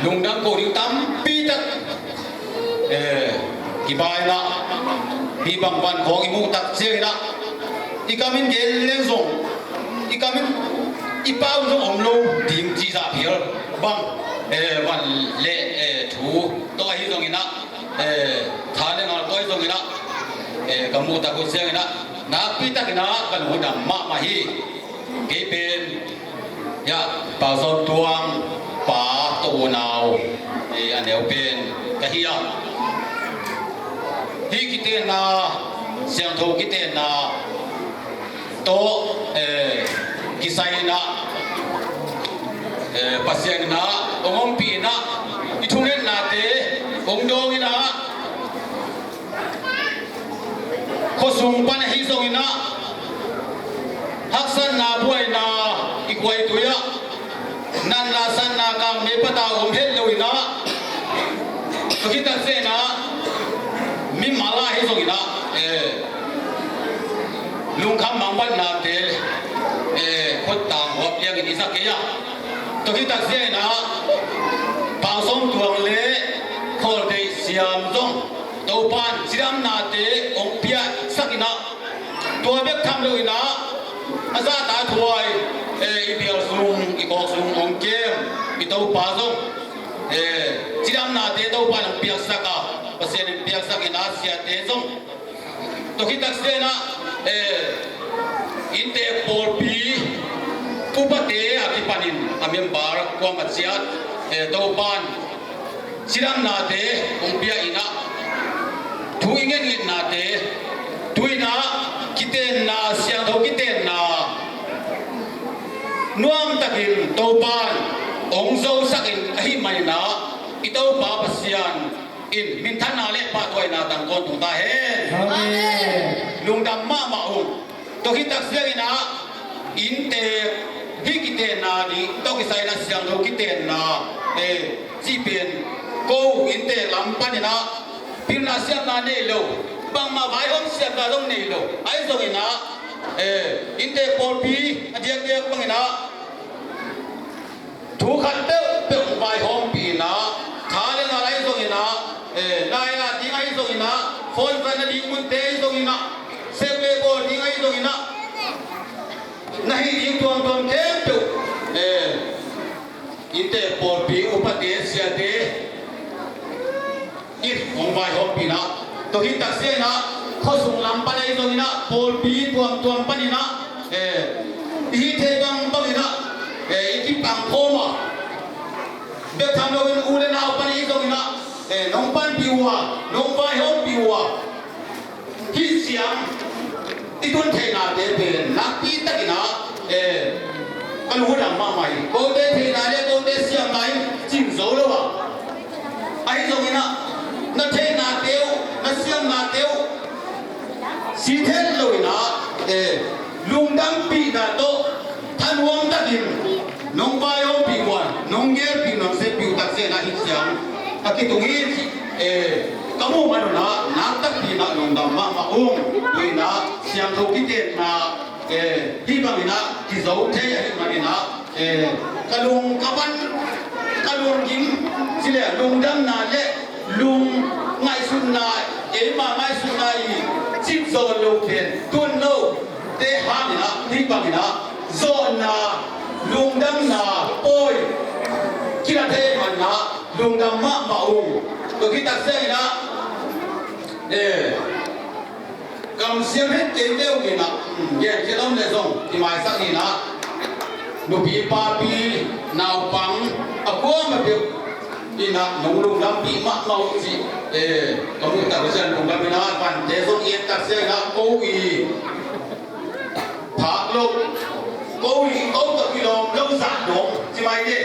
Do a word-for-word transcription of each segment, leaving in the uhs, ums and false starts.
lungdam ko ding tampi tak, eh, kibai in ah, hih bang van khawng i muh tak ciangin ah, i kam in gen leng zong, i kam in i pau zong om lo ding cih zah phial bang, eh, van le, eh, thu tawh ahi zongin ah, eh, tha le ngal tawh ahi zongin ah, eh, ka muh tak uh ciangin ah, nakpi takin ah ka lungdam mahmah hi. Kei pen, ya, Pa Sawm Tuang pa tawh unau, eh, a neu pen ka hi a. Hih kitenna, siangtho kitenna tawh, eh, kisai in ah, eh, Pasian in ah hong ompih in ah, i thungetnate hong dawng in ah, khuasung pan ahi zongin ah, haksatna buaina i khuaitui ah, natna satna kangmei pata om het lo in ah, tua khit tak ciangin ah, mimal ah ahi zongin ah, eh, lungkham mangbatnate, eh, khuttang huap liangin i za kei a. Tua khit tak ciangin ah, Pa Sawm Tuang le Khawl Deih Siam zong Topa'n cidamnate hong piaksak in ah, tua bek tham lo in ah, a zahtakhuai, eh, i bial sung, i kawk sung hong kem i Topa zong, eh, cidamnate Topa'n hong piaksak a, Pasian in piaksak in ah, siate zong, tua khit tak ciangin ah, eh, inntek pawlpi upate a kipanin a member kuamah ciat, eh, Topa'n cidamnate hong pia in ah, thu i ngetngetnate, tu in ah kitenna, siangtho kitenna nuamtakin Topa'n hong zosak in ahih manin ah, i Topa Pasian in minthanna le pahtawina tangtawn tung ta hen. Amen. Lungdam mahmah ung. Tua khit tak ciangin ah, inntek, hih kitenna ding tawh kisai in ah, siangtho kitenna, eh, cih pen, ko inntek lam panin ah pilna siamna nei lo, bangmah vaihawm siamna zong nei lo, ahi zongin ah, eh, inntek pawlpi a diakdiak bangin ah, thu khat peuhpeuh vaihawmpih in ah, tha le ngal ahi zongin ah, eh, laila ding ahi zongin ah, phone zatna ding munte ahi zongin ah, sep le bawl ding ahi zongin ah, na hih ding tuamtuam khempeuh, eh, inntek pawlpi upate, siate in hong vaihawmpih in ah, tua khit tak ciangin ah, khuasung lam pan ahi zongin ah, pawlpi tuamtuam panin ah, eh, i hih theih bangbangin ah, eh, i kipangkhawm a, bek tham loin u le nau pan ahi zongin ah, eh, nong panpih uh a, nong vaihawmpih uh a, hih ciang i tun theihnate pen nakpi takin ah, eh, ka lungdam mahmah hi. Kote theihna le kote siamna in cin zo lo a, ahi zongin ah, na theihnate uh, na siamnate uh sithet lo in ah, eh, lungdampihna tawh thanuam takin nong vaihawmpih uh a, nong gelpih, nong seppih uh tak ciangin ah, hih ciang a kitung hi, eh, ka muh man un ah, nakpi takin ah lungdam mahmah ung. Tu in ah siangtho kitenna, eh, hih bangin ah kizo thei ahih manin ah, eh, ka lung, ka van, ka lunggim, ci le lungdamna le lung ngaihsutna, eima ngaihsutna i cit zaw lo pen tun lo te hangin ah, hih bangin ah zawhna, lungdamna pawi kila thei manin ah lungdam mahmah ung. Tua khit tak ciangin ah, eh, kamsiam het kei peuh in ah, gen khia lom le zong i maisak in ah, nupi papi, naupang a kuamah peuh in ah nong lungdampih mahmah uh cih, eh, ka muh tak uh ciang lungdam in ah, vante zong i et tak ciangin ah, ko i phak lo, ko i, ko tawh kilawm lo zah dong, ci mai te,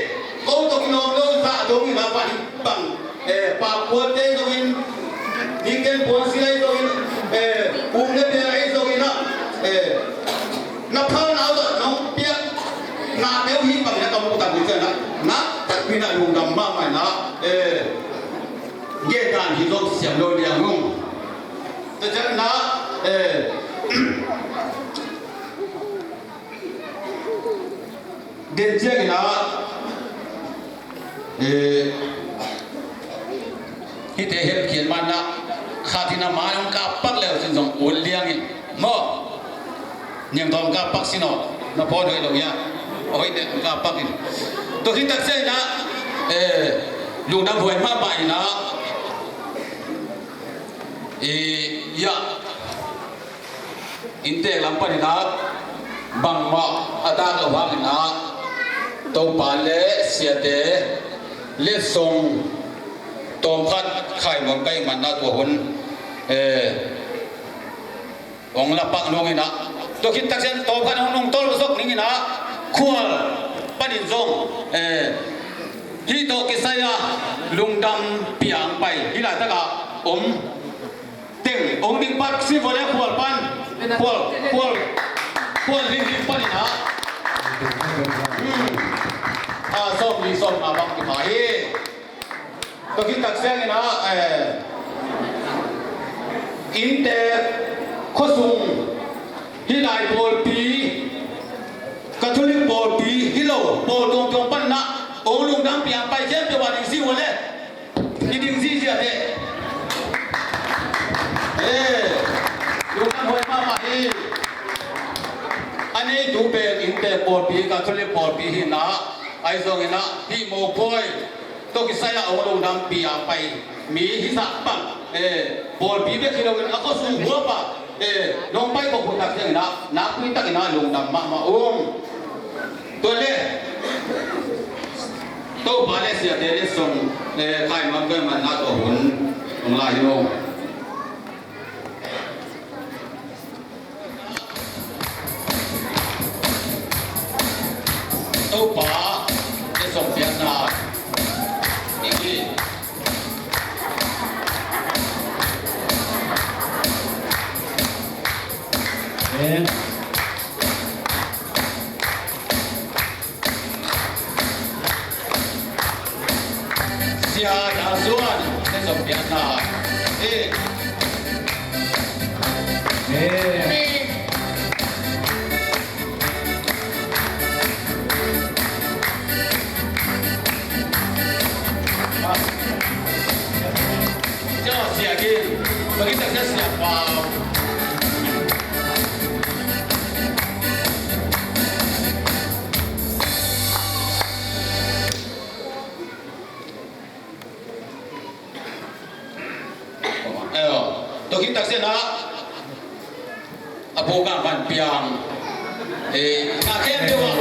ko tawh kilawm lo zah dong in ah, van bang, eh, pakpuate zongin, niken puansil ahi zongin, eh, um le bia ahi zongin ah, eh, na phalna uh tawh nong piaknate uh hih bangin ah ka muh tak uh ciang ah, nakpi takin ah lungdam mahmah in ah, eh, gen dan hi zong siam lo liang ung. Tua ciangin ah, eh, den ciangin ah, eh, Hihte hemkhiat man ah khat in a man hong kap pak leu cin zong ut liang in maw. Niang tawm kap pak sin aw, na phone hoih lo ia. Hoih deuh kap pak in. Tua khit tak ciang in ah, eh, lungdam huai mahmah in ah, eh, ia, inntek lam panin ah bangmah a dak lo hangin ah Topa le siate letsong tawmkhat khai nuam ka hih man ah tua hun, eh, hong la pak nung in ah, tua khit tak ciang tawmkhat hong nungtolh zok ning in ah, khual panin zong, eh, hih tawh kisai a lungdam piang pai hih laitak ah om teng hong ding pat si vua le khual pan, khual, khual, khual hlinghling panin ah, hmm, a, sawmli sawmnga bang kipha hi. Tua khit tak ciang in ah, eh, inntek khuasung hih lai pawlpi, Catholic pawlpi hi lo pawl tuamtuam panin ah hong lungdam piang pai khempeuh a ding si vua le. I ding ziahziah teh. Eh, lungdam huai mahmah hi. A neitu pen inntek pawlpi, Catholic pawlpi hi in ah, ahi zongin ah hih mopawi tawh kisai ah hong lungdampi a pai mi hi zah bang, eh, pawlpi bek hi loin a khuasung huap ah, eh, nong pai khop hun tak ciangin ah nakpi takin ah lungdam mahmah ung. Tua leh Topa le siate letsong, eh, khai nuam ka hih man ah tua hun hong la hi ung. Topa letsong piakna i hi. Amen. Sia Dal Suan, letsong piakna. Eh. Eh. Sia Kim, bagi tak sia Pau. Ayo, tua khit tak ciang ah a pu Gang Van Piang, eh, na khempeuh ah,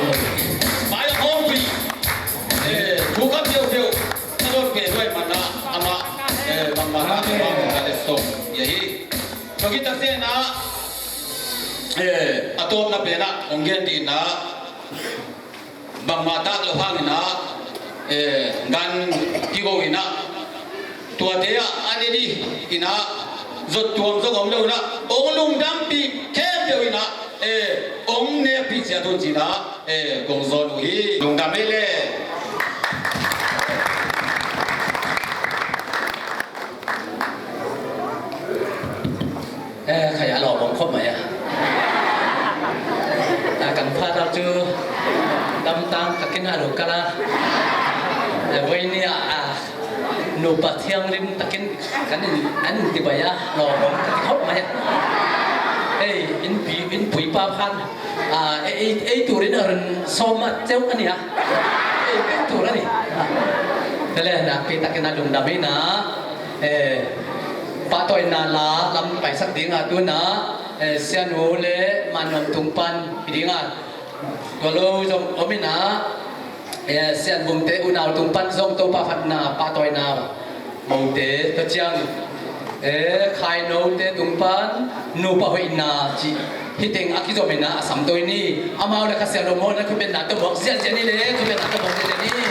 mai a khawmpi, eh, thu kham peuhpeuh na dot pe huai man ah amah, eh, bangmah na, amen, bangmah na letsong hi hi. Tua khit tak ciang ah, eh, a tawpna pen ah hong gen ding in ah, bangmah tak lo hangin ah, eh, gan kigo in ah, tuate ah a ne ding in ah zot tuam zong om lo in ah, hong lungdampi khempeuh in ah, eh, hong nekpih ciat un ci in ah, eh, kong zawn uh hi. Lungdam ei le. Eh, khai a lawm om khop mai a. A, kan Father cu damtang takin a lo kal a. Eh, voi ni ah, a, nupa thianghlim takin kan in, an in ti bai a, lawm om ka ti khop mai a. Ei, innpi, innpui pa khan, a, ei, ei, ei turin a run sawm a ceu a ni a. Ei, ei tur a ni. Tua leh nakpi takin a lungdam in a. Eh, pahtawina la lam paisak ding a tu in a, eh, sianu le Mannuam tung pan hi ding a, tua lo zong om in a, eh, Sian Bungte unau tung pan zong Topa phatna pahtawina mote tua ciang, eh, Khainote tung pan nupa hoihna cih hih teng a kizom in a, a samto i ni. Amau le Kha Siangtho mawhna khutbetna tawh muak ziahziah ni le, khutbetna tawh muak ziahziah ni.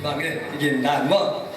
Bang e, i gin dan maw.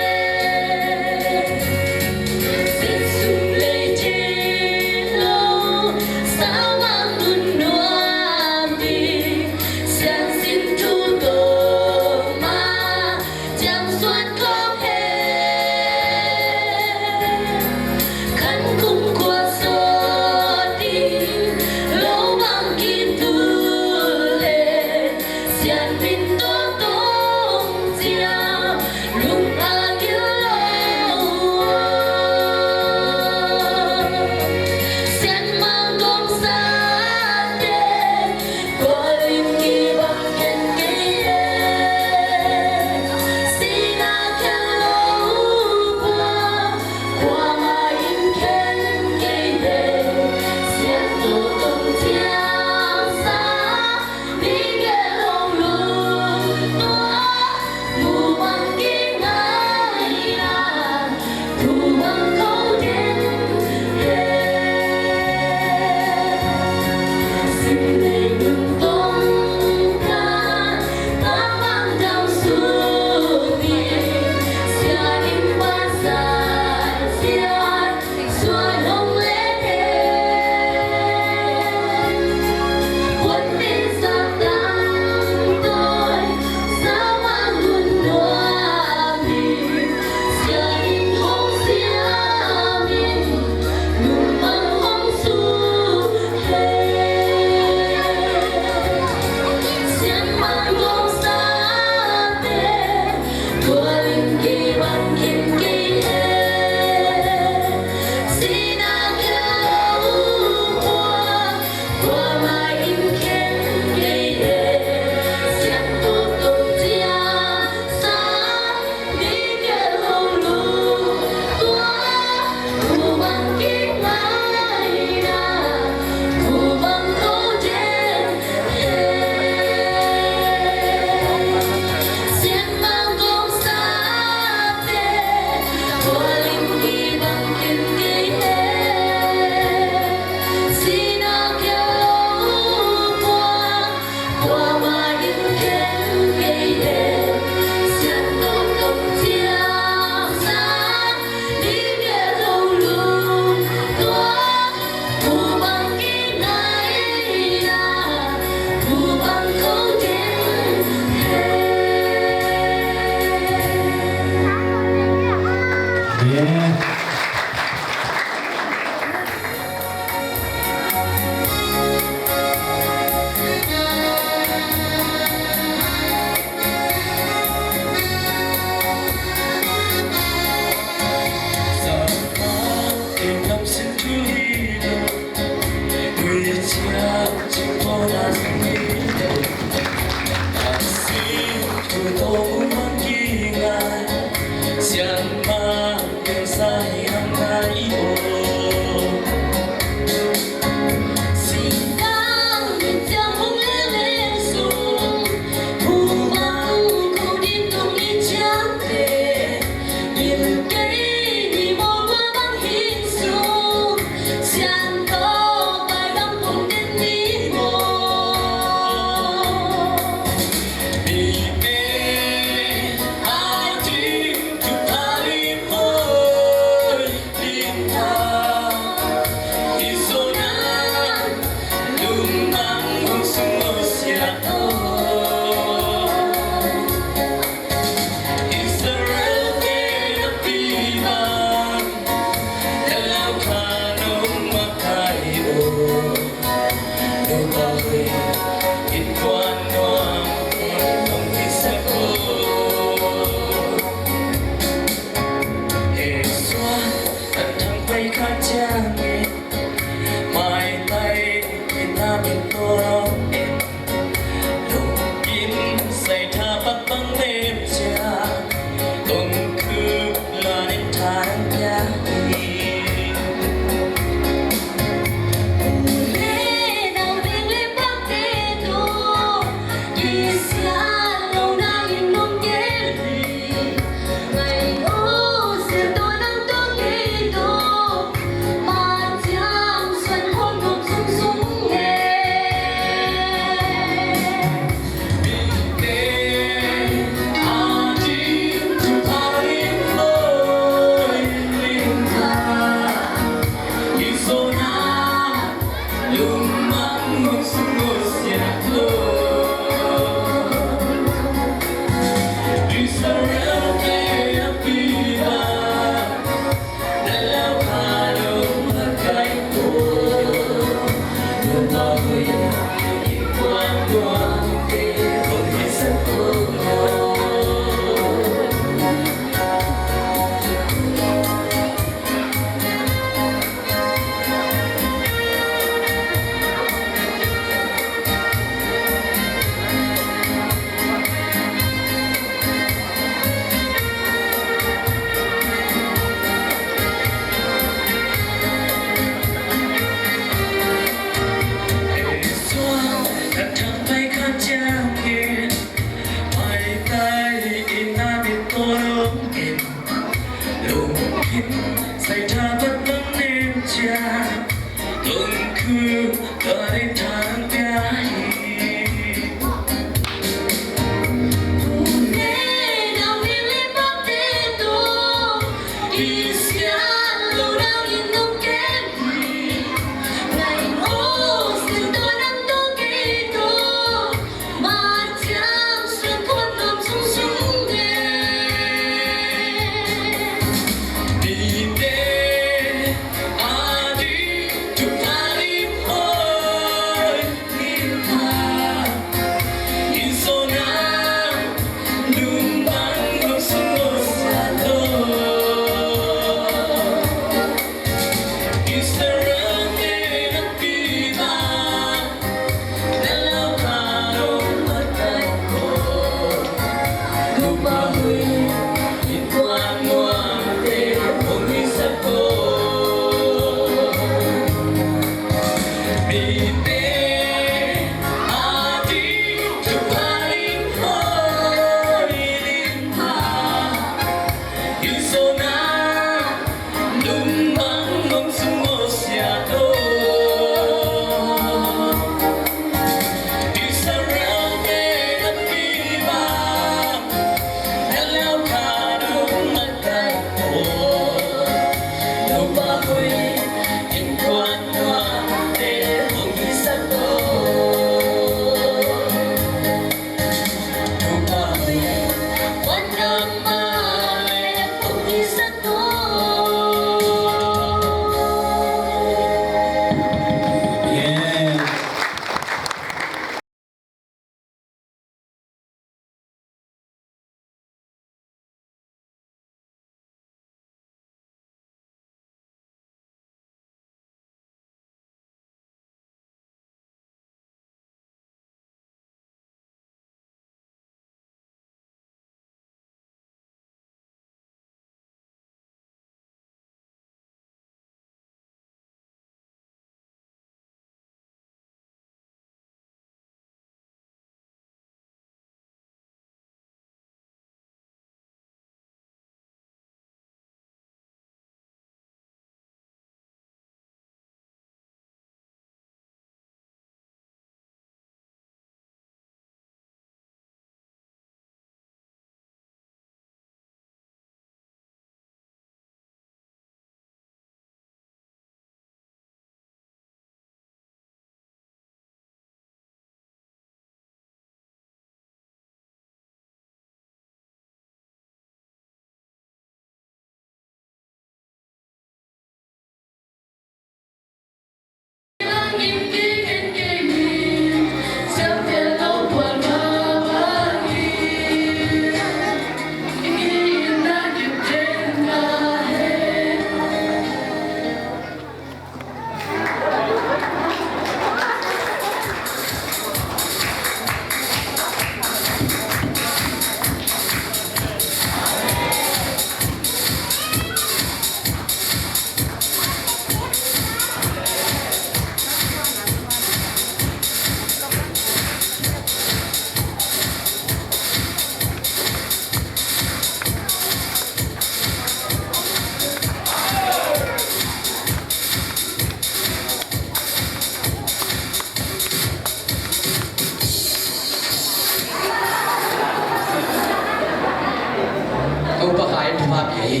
Thupha pia hi.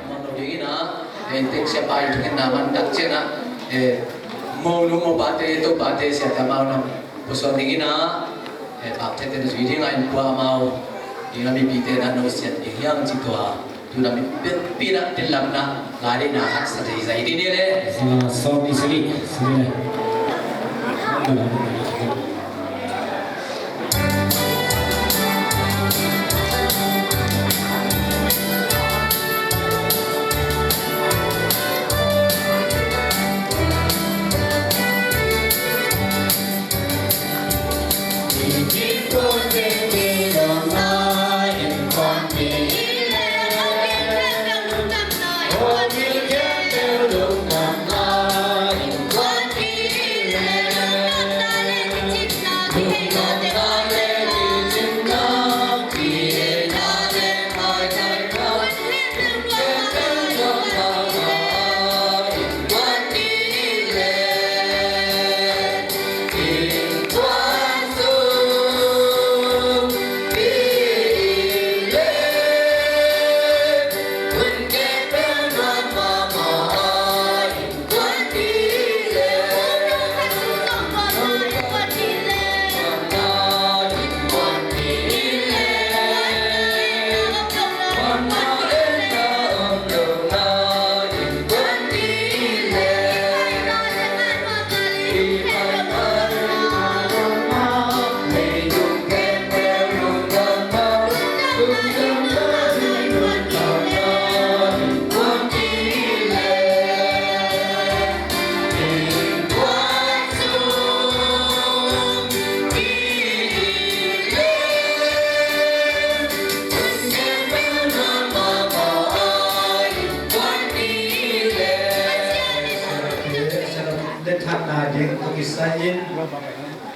Mawh lo ding in ah, eh, tek siapa in thungetna man tak ciangin ah, eh, monu mopate, topate, siate amau na pusuan ding in ah, eh, Paktheite na zui ding a, innkuan amau ding a mipite na nusiat ding hi hang ci tua. Tuna mi pi na, pi lamna lai ding na haksa thei zai ding ni le. Ah, sawm nih sagih, sagih le. Lethatna ding tawh kisai in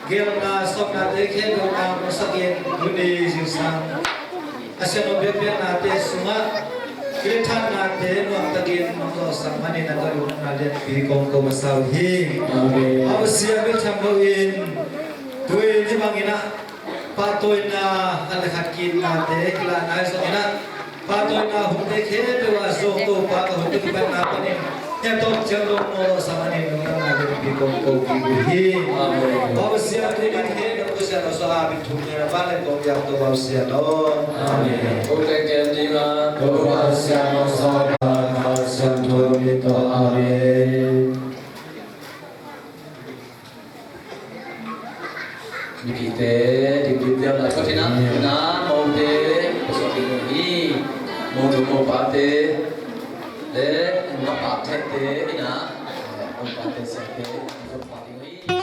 gelna sawmnate khempeuh na mawhsak in, tuni zingsang a siangtho biakpiaknate sungah i lethannate nuamtakin mawhsak manin a ka lungdamna lianpi kong ko masa uh hi. Amen. Aw sia bek tham loin tui ni bangin ah pahtawina khat le khat kitnate kilahna hi zongin ah, pahtawina hunte khempeuh ah zong Topa ka hunte kipatna panin hia tawh ciang dong mawhsak manin lungdamna lianpi kong ko kik uh hi. Amen. Aw sia tuni khempeuh Siangtho sawha bik thum ni na ba le kong yak to bau sia lo. Amen. Ute ken dinga to bau sia lo sawha siangtho ni to. Amen. Mipite dikdip liam lai patina na mote pasok ding hi. Mote mopate le mapate ina mopate siate pasok pa ding hi.